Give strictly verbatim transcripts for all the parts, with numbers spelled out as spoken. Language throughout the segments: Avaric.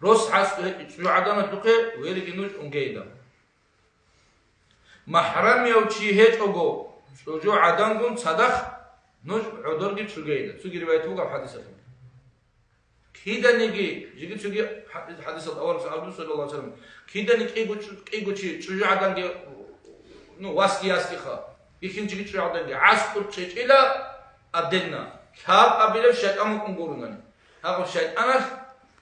Рос гӀасу гьечӀо чӀужугӀаданалъухъе, верги нуж унгейилан. МахӀрамияв чи гьечӀого чӀужугӀадангун цадахъ нуж гӀодорги чӀугейилан. Цоги риваят буго гьаб хӀадисалъул. Киданиги, жеги цоги хӀадис-, хӀадисалда аварагас абун, саллаллагьу гӀалайгьи ва саллам, киданиги кӀиго чӀу-, кӀиго чи чӀужугӀаданги, ну, васги ясгиха, бихьинчиги чӀужугӀаданги, гӀаскӀур чӀечӀила абденна, лъабабилеб шайтӀан вукӀун гурони. Гьагъаб шайтӀаналъ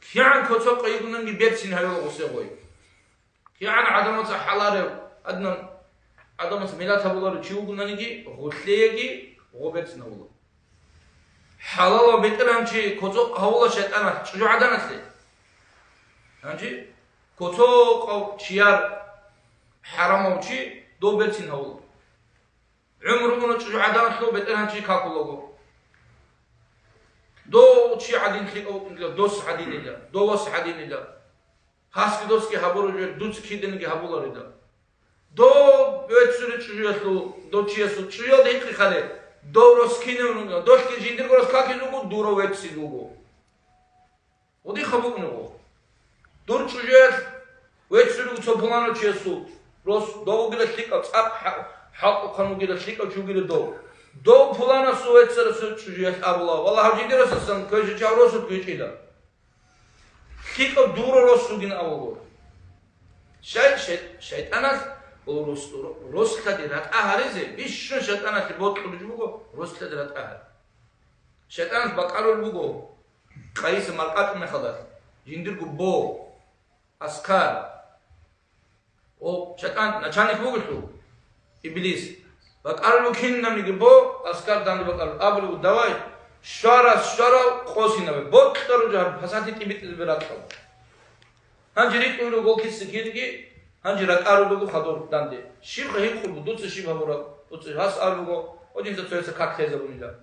кигӀан квацал къайгунанги берцин гьавила гъусе гъой. КигӀан гӀадамаца хӀаларев, аднан гӀадамаца миллат гьабуларев чи вугонаниги, гъулъееги гъо берцин гьавула. ХӀалалав бетӀергьанчи коцӀокъ гьавула шайтӀаналъ, чӀужугӀаданалъе. Гьанже коцӀокъав чияр хӀарамав чи дов берцин гьавула. ГӀумру уна чӀужугӀаданалъул бетӀергьанчи какулаго. Дов чи гӀадин лъикӀав вукӀинила, дос гӀадинила, дов вас гӀадинила. Гьасги досги гьабураб жо дуца киданиги гьабуларила. Дов веццуре чӀужуялъул, дов чиясул чӀужуялда гьикъихъале, дов рос кинав ругел, долъги жиндирго рос какизе вуго, дурав веццин вуго. Гъудиха букӀуного. Дур чӀужуялъ веццуре цо пуланав чиясул рос, дов вугила лъикӀав, цӀакъ хӀа-, хӀалтӀухъан вугила лъикӀав чи вугила дов. Дов пуланасул веццарасул чӀужуялъ абула, валлагь, гьав жиндирасасан квешачагӀав росулъ гьечӀила. ЛъикӀав дура рос вугин абуго. Шай-, шай-, шайтӀаналъ рос-, рос-, рослъаде ратӀа гьаризе, бищун шайтӀаналъе бокьулеб жо буго рослъаде ратӀа гьари. ШайтӀаналъ бакӀарулеб буго къайиса маркӀачӀул мехалдалъ, жиндирго бо, аскар. О, шайтӀан начальник бугелъул, Иблис. БакӀарулев кинабниги бо, аскар данде бакӀарулев. Абулев, давай, щварас щварав къосинабе, бокьару жагьал пасати тӀибитӀизабе ракьал. Гьанже ритӀулев гол киса кириги, гьанже ракӀарулего хадур данде. Щибха гьикъулеб, дуца щиб гьабураб? Дуца гьас абулего, о, жинца цояса как лъезабунила.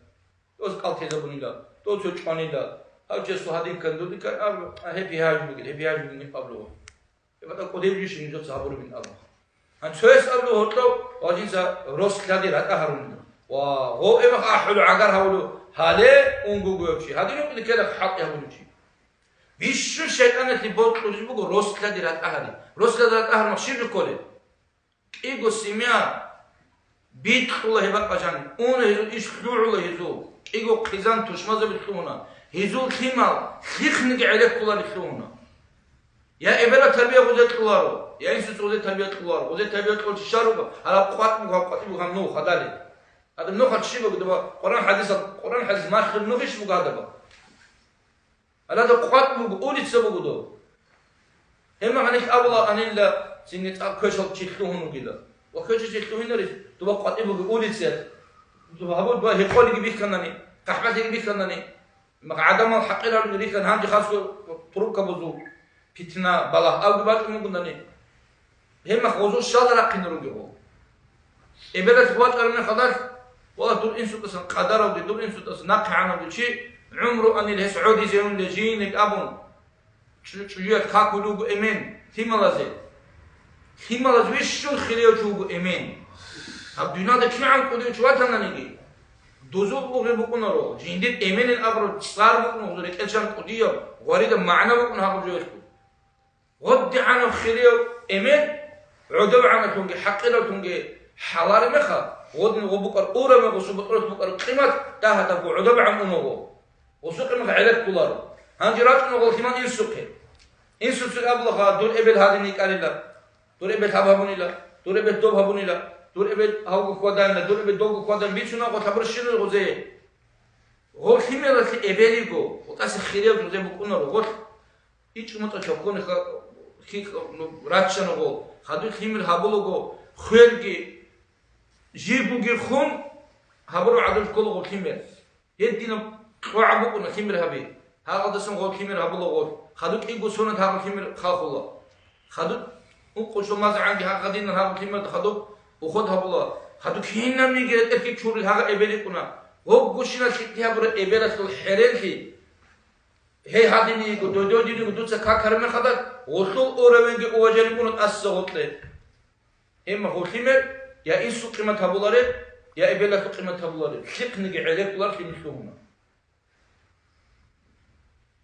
Дос кӀал тезабунила, дос цо чӀванила. Гьав чиясул гьадин ккан, дудин ккан абу, а, гьеб бигьаяб бугин, гьеб бигьаяб бугин абулего. Гьеб батӀа кӀудияб жо щиб нужеца гьабурабин абу. Гьанже цояс абулев гьоркьоб ва жинца рослъаде ратӀа гьарунила. Ва гъо эмах ахӀулев гӀагар гьавулев гьале унгуго чи. Гьадин гьукъине ккела хӀалтӀи гьабулев чи. Бищун шайтӀаналъе бокьулеб буго рослъаде ратӀа гьари. Рослъаде ратӀа гьарун щиб жо кколеб? КӀиго семья бикьула гьеб бакӀа жаниб, уна гьезул иш лъугӀула гьезул, кӀиго хъизан тушмазаби лъугьуна, гьезул лъимал лъихъниги гӀелеккулари лъугьуна. Я эбелалъ тарбия гъузе кьоларо, я инсуца гъузе тарбия кьоларо, гъузе тарбия кьолев чи щай руго, гьалаб къватӀ буго, гьаб къватӀиб буго гьаб нух гьадалел. Гьадаб нухалъ щиб буго, дова Къуран хӀадисал, Къуран хӀадис малъулеб нух иш буго гьадаб. Гьалада къватӀ буго, улица буго дов. Гьеб мехалъ абула анилла цинги цӀакъ квешал чи лъугьун вугила. Ва квешал чи лъугьинарищ, дова къватӀиб буго улица. Дова гьабу, дова гьекъолиги бихьанани, къахӀбалъиги бихьанани, гӀадамал хӀакъирал рихьан гьанже хасго трубка бузу, питна, балагь абги бачӀун бугунани. Гьеб мехалъ гъозул щалда рахъине ругего. Эбелалъ вачӀараб мехалдалъ, валлагь, дур инсутӀасан къадаравги, дур инсутӀасан нахъегӀанавги чи, гӀумру анил гьес гӀодизе унел жиинеги абун, чӀу-, чӀужуялъ какулев вуго эмен, лъималазе. Лъималаз вищун хирияв чи вуго эмен. Гьаб дуниялда кигӀан кӀудияв чи ватананиги, дозул угъи букӀунаро, жиндир эменин абураб цӀар букӀун гьезул рекӀелъан кӀудияб, гъваридаб магӀна букӀун гьаб жоялъул. ГъодигӀанав хирияв эмен, гӀодовгӀаналъунги, хӀакъиралъунги хӀалари меха, гъодин гъо букӀар ураме, гъосул бутӀрулъ букӀар къимат дагьадабго гӀодовгӀан унаго, гъосул къимат гӀелеб кколаро. Гьанже рачӀуна гъол лъимал инсухъе. Инсуца абулаго, дур эбел гьадин йикӀарила, дур эбел гьаб гьабунила, дур эбел доб гьабунила, дур эбел гьавго хьваданила, дур эбел довго хьвадан бицуна гъо лъабур щинал гъозее. Гъол лъимералъе эбелиго, гъотӀасе хирияв гъозе букӀунаро, гъолъ ИчӀумутӀа чокконе ха-, хихь-, ну, раччанаго, хадуб лъимер гьабулаго, хвелги, жибуги хун, гьабураб гӀадаб кколаго лъимер. Гьединаб кьогӀаб букӀуна лъимер гьаби. Гьагъалдасан гъо лъимер гьабулаго, хадуб кӀиго сонат гьагъаб лъимер хахула. Хадуб ункъо шо мазгӀанги гьагъадинан гьагъаб лъимерда хадуб уход гьабула. Хадуб кинабниги ретӀелъги чурил гьагъа эбел йикӀуна. Гъобгощинал лъикӀлъи гьабураб эбелалъул хӀеренлъи. Гьей гьадин йиго, дой-дойдин йиго дуца какараб мехалда, гъолъул уровеньги уважение кьуна тӀаса гъоркье. Амма гъолъимер я инсул къимат гьабулареб, я эбелалъул къимат гьабулареб, лъихъниги гӀелеккулар лъимер лъугьуна.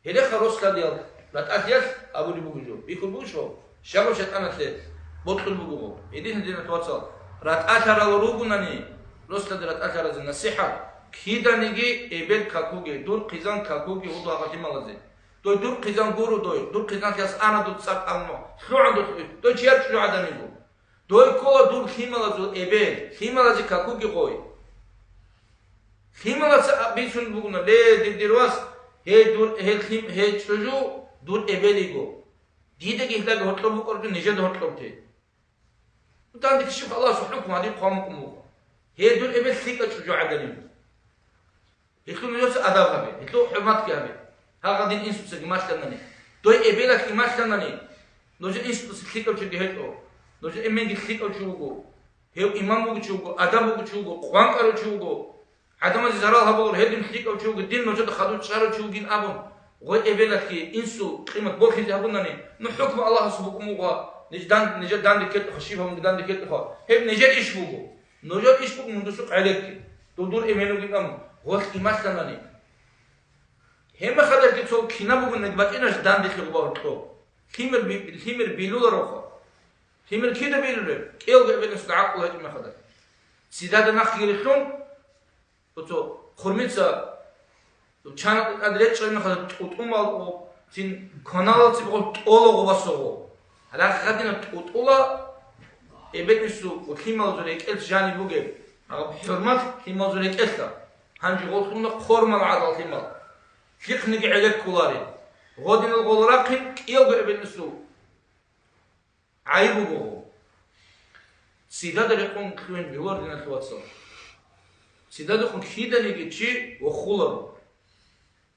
Гьелеха рос лъадиял РатӀалъиялъ абулеб буго жо. Бихьулеб бугищ гьав? Щай гьав шайтӀаналъе бокьулеб буго гьав? Гьедин, диналъул вацал, ратӀалъарал ругонани, росулъаде ратӀалъаразе насихӀат, киданиги эбел какуги, дур хъизан какуги гьудул гьаб лъималазе. Дой дур хъизан гуро дой, дур хъизан хияс ана дуца цӀакъ, амма лъугӀан дулъ, дой чияр чӀужугӀаданиго. Дой ккола дур лъималазул эбел, лъималазе какуги гъой. Лъималаца бицун бугуна: «Ле, дир, дир вас, гьей дур, гьей лъим-, гьей чӀужу дур эбел йиго. Дидаги гьелдаги гьоркьоб букӀараб жо нижеда гьоркьоб те». Данде ккечӀеб Аллагьасул хӀукму гьадин хъван букӀун буго. Гьей дур эбел лъикӀав чӀужугӀаданин. Гьелъул нужеца адаб гьабе, гьелъул хӀурматги гьабе. Гьагъадин инсуцаги малъанани, дой эбелалъги малъанани, нужер инсуца лъикӀав чиги гьечӀо, нужер эменги лъикӀав чи вуго, гьев иман бугев чи вуго, адаб бугев чи вуго, къван кӀарав чи вуго, гӀадамазе зарал гьабулар, гьедин лъикӀав чи вуго, дин нужеда хадув чӀарав чи вугин абун, гъой эбелалъги инсул къимат борхизе гьабунани, ну, хӀукму Аллагьасул букӀун буго, ниж дан-, нижер данде ккетӀуха, щиб гьабунги данде ккетӀуха, гьеб нижер иш буго. Нужер иш буго мун досухъ гӀелекке. Дов дур эмен вугин абун, гъолъ ималъанани. Гьебмехалдалги цо кина бугониги бачӀинарищ данделъи гъуба гьоркьоб? Лъимер би-, лъимер билулароха. Лъимер кида билулеб? КӀиялго эбел-инсуда гӀакълу гьечӀеб мехалда. Цидада нахъги рилълъун, цо хурмица Чанаб тӀад речӀчӀараб мехалда тӀутӀун балкъо, цин кваналал цебегъул тӀола гъубасогъо. Гьале гьадинаб тӀутӀула эбел-инсул ва лъималазул рекӀелъ жаниб бугеб, гьаб хӀурмат лъималазул рекӀелъа. Гьанже гъолъуна хъормал гӀадал лъимал. Лъихъниги гӀелеккулари. Гъодинал гъол рахъин кӀиялго эбел-инсул гӀайиб буго гъо. Цидада рекъон лъугьин бегьулар, диналъул вацал. Цидадехун киданиги чи вохуларо.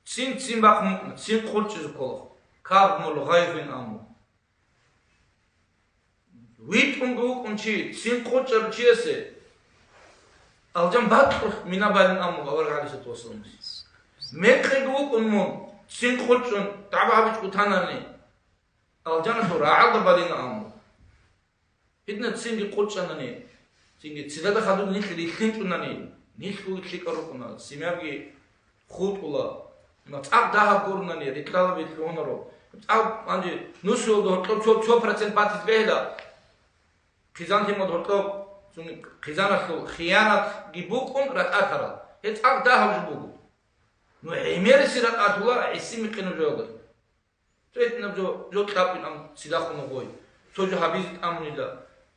Цин, цин бахъун букӀуна, цин къурчӀизе ккола. Кагъмул гъайгъин аму. ВитӀунго вукӀун чи, цин къурчӀарав чиясе алжан бакьулъ мина балин аму авараг гӀалайгьиссалату вассаламас. Мекъиго вукӀун мун, цин къурчӀун дагӀба гьабичӀого танани, Алжаналъул рагӀалда балина аму. Гьедина цинги къурчӀанани, цинги цидада хадуб нилъ рилълъинчӀунани, нилъго лъикӀал рукӀуна, семьяги хутӀула, цӀакъ дагьаб гурунани, рикьалаби лъугьунаро. ЦӀакъ гьанже нусиялда гьоркьоб цо, цо процент батизе бегьила, хъизан-лъималда гьоркьоб, цуни хъизаналъул хиянатги букӀун ратӀатарал. Гьеб цӀакъ дагьаб жо буго. Ну, гӀемериси ратӀатула гӀиси-микъи нужеялда. Цо гьитӀинаб жо, жо кьабун ам цидахун гъой. Цо жо гьабизе тӀамунила.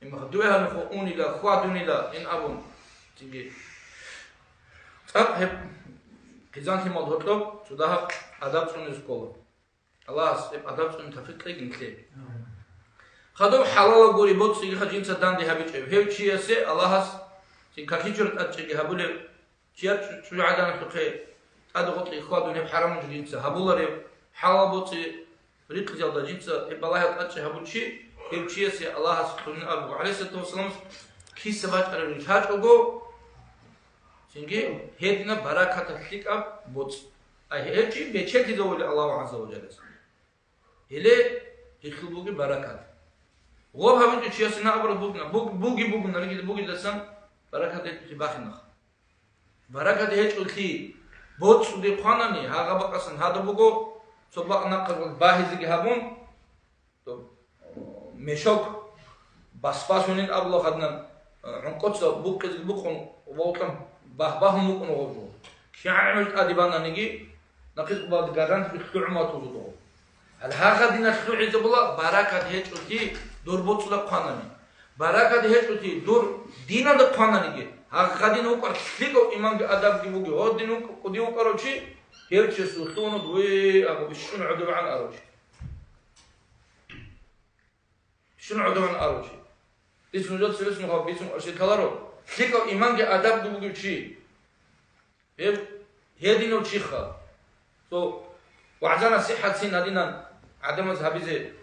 Имаха дуе гьанухъо унила, хьвадунила, ин абун. Цинги. ЦӀакъ гьеб хъизан-лъимал гьоркьоб цо дагьаб адаб цӀунез ккола. Аллагьас гьеб адаб цӀуне тавфикъ кьеги нилъее. Хадуб хӀалалаб гури боцӀигиха жинца данде гьабичӀеб. Гьев чиясе Аллагьас цин какичура тӀадчӀеги гьабулеб. Чияр чӀу-, чӀужугӀаданалъухъе тӀаде гъоркье хьвадун гьеб хӀарамулъ жинца гьабуларев, хӀалал боцӀи рихъизалда жинца гьеб балагьал тӀадчӀи гьабулчи, гьев чиясе Аллагьас кьунин абуго, гӀалайгьиссалату вассаламас киса бачӀараб жо лъачӀого, цинги гьединаб баракатаб лъикӀаб боцӀ. Ай гьев чи бечелъизавули Аллагьу гӀазза ва жаллас. Гьеле гьелъул бугеб баракат. Гъоб гьабичӀев чиясе наб абураб букӀна, буг-, буги бугуна, ригида бугидасан баракат гьечӀолъи бахинах. Баракат гьечӀолъи боцӀуде хъванани, гьагъа бакъасан гьадаб буго, цо бакъ нахъа багьизеги гьабун, то, мешок басбасунин абула хаднан, гӀункъуца букъизе букъун, валкьан багь-багьун букӀун гъоб жо. КигӀан гӀумру тӀаде бананиги, нахъисеб балде гарантия лъугӀун батулзадугъу. Гьале гьагъадина лъугӀизабула баракат гьечӀолъи дур боцӀуда хъванани. Баракат гьечӀолъи дур диналда хъвананиги, гьагъадин вукӀар лъикӀав иманги адабги буги, гьодин вукӀ-, кӀуди вукӀарав чи, гьев чиясул лъугьуна дуе абу ищун гӀодобегӀан арав чи. Щун гӀодован арав чи? Ис нужер церес нухал бицун къарши ккаларо? ЛъикӀав иманги адабги бугев чи. Гьеб гьединав чиха. Цо вагӀза-насихӀатцин гьадинан гӀадамаз гьабизе,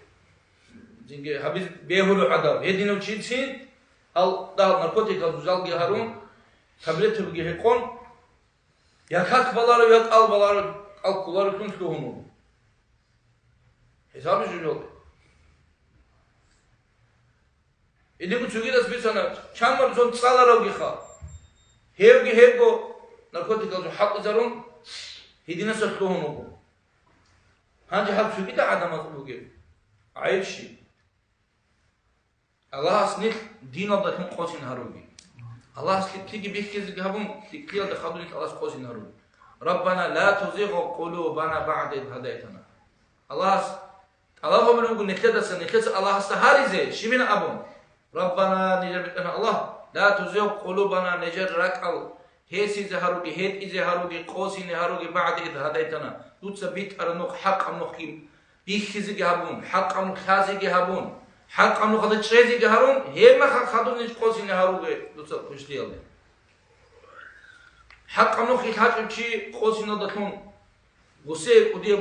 цинги гьабиз бегьулев гӀадав. Гьединав чицин гьал дагьал наркотикал зузалги гьарун, таблеткабиги гьекъон, я как баларо, я кӀал баларо, кӀал кколарелъун лъугьун вуго. ХӀисаби жо-, жо. Илигу цогидас бицана, чамар зон цӀаларавгиха. Гьевги гьебго наркотикалзул хӀалтӀизарун, гьединаса лъугьун вуго. Гьанже гьаб цогидал гӀадамаз бугеб гӀайиб щиб? Аллагьас нилъ диналдалъун къосин гьаруги. Аллагьас лъикӀлъиги бихьизеги гьабун, лъикӀлъиялда хадуб нилъ Аллагьас къосин гьаруги. Раббана, ла тузигъ къулубана баъда ид гьадайтана. Аллагьас тӀалаб гьабулеб буго нилъедаса, нилъеца Аллагьасда гьаризе, щибин абун. Раббана, нижер БетӀергьан Аллагь, ла тузигъ къулубана, нижер ракӀал гьесизе гьаруги, гьетӀизе гьаруги, къосине гьаруги, баъда ид гьадайтана, дуца битӀараб нух, хӀакъаб нухги бихьизеги гьабун, хӀакъаб нух лъазеги гьабун, хӀакъаб нухалда чӀезеги гьарун, гьеб мехалъ хадуб ниж къосине гьаруге дуца квешлъиялде. ХӀакъаб нух лъачӀев чи къосиналдалъун гъусей кӀудияб